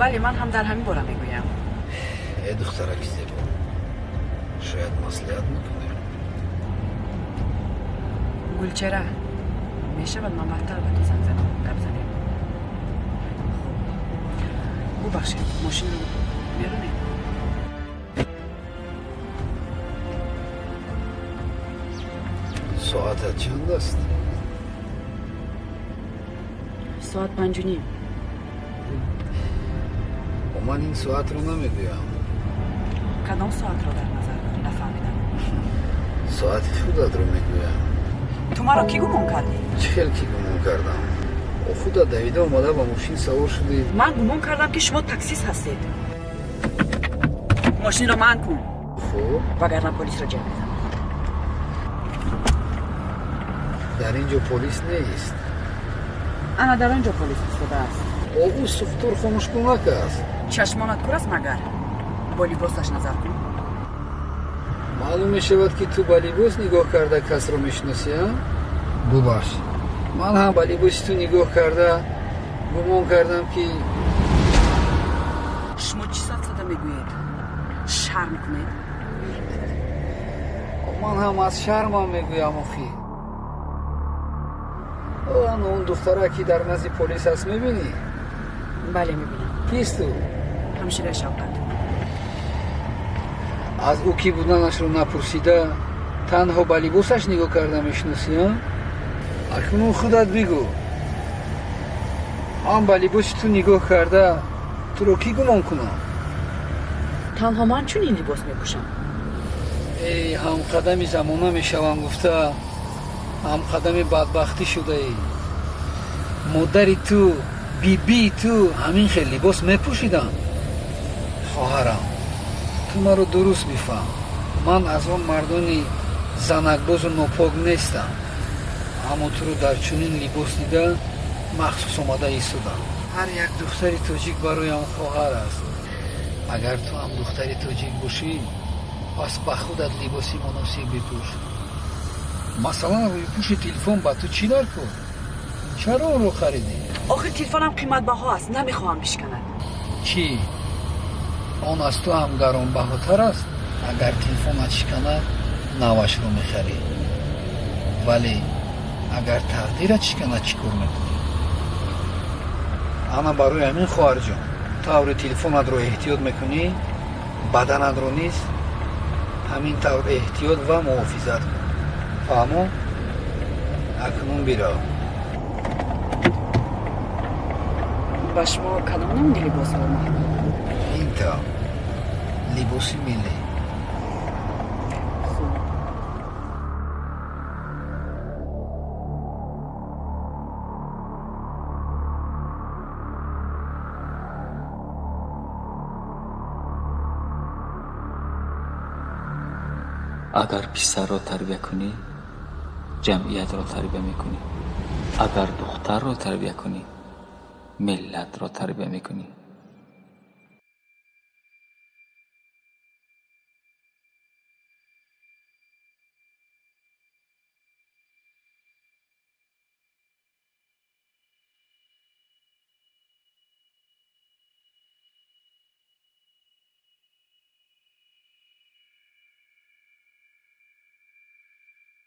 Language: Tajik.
Бале, ман ҳам дар ҳамин бора мегӯям. Э, духтараки зебо, шояд маслиҳат мекунем? Гулчера, мешавад ман баъдтар ба ту занг занам, гап занем? Хуб, бубахшед, мошинро меронем. Соатат чанд аст? Соат 5:30. Ман ин соатро намегӯям. Кадом соатро дар назар дорӣ? Нафаҳмидам. Соати худатро мегӯям. Ту маро кӣ гумон кардӣ? Чӣ хел кӣ гумон кардам? Худат давида омада ба мошин савор шудӣ. Ман гумон кардам, ки шумо таксист ҳастед. Мошинро манъ кун. Хуб. Вагарна полисро ҷалб мезанам. Дар ин ҷо полис нест. Ана дар он ҷо полис истодааст. Ӯ сухтур хомӯшкунак аст. Чашмонат кур аст магар? Бо либосаш назар кун. Маълум мешавад, ки ту ба либос нигоҳ карда касро мешиносӣ, а? Бубахш, ман ҳам ба либоси ту нигоҳ карда гумон кардам, ки Шумо чӣ сафсата мегӯед? Шарм кунед. Ман ҳам аз шармам мегӯям охӣ. Ан он духтара, ки дар назди полис аст, мебинӣ? Бале, мебинам. Кист ӯ? Ҳамшираи Шавкат. Аз ӯ кӣ буданашро напурсида, танҳо ба либосаш нигоҳ карда мешиносӣ, а? Акнун худат бигӯ, ман ба либоси ту нигоҳ карда туро кӣ гумон кунам? Танҳо ман чунин либос мепӯшам. Эй, ҳамқадами замона мешавам гуфта, ҳамқадами бадбахтӣ шудаӣ. Модари ту, бибии ту ҳамин хел либос мепӯшиданд. Хоҳарам, ту маро дуруст бифаҳм. Ман аз он мардони занакбозу нопок нестам, аммо туро дар чунин либос дида, махсус омада истодам. Ҳар як духтари тоҷик бароям хоҳар аст. Агар ту ҳам духтари тоҷик бошӣ, пас ба худат либоси муносиб бипӯш. Масалан, рӯйпӯши телефон ба ту чӣ дар кор? Чаро онро харидӣ? Охир телефонам қиматбаҳо аст, намехоҳам бишканад. Чӣ, он аз ту ҳам гаронбаҳотар аст? Агар телефонат шиканад, навашро мехарӣ, вале агар тақдират шиканад, чӣ кор мекунӣ? Ана барои ҳамин, хоҳарҷон, тавре телефонатро эҳтиёт мекунӣ, баданатро низ ҳамин тавр эҳтиёт ва муҳофизат кун. Фаҳмо? Акнун бирав. Ба шумо кадом намуди либосҳо маъқул? Ин тавр либоси миллӣ. Хуб. Агар писарро тарбия кунӣ, ҷамъиятро тарбия мекунӣ. Агар духтарро тарбия кунӣ, миллатро тарбия мекунӣ.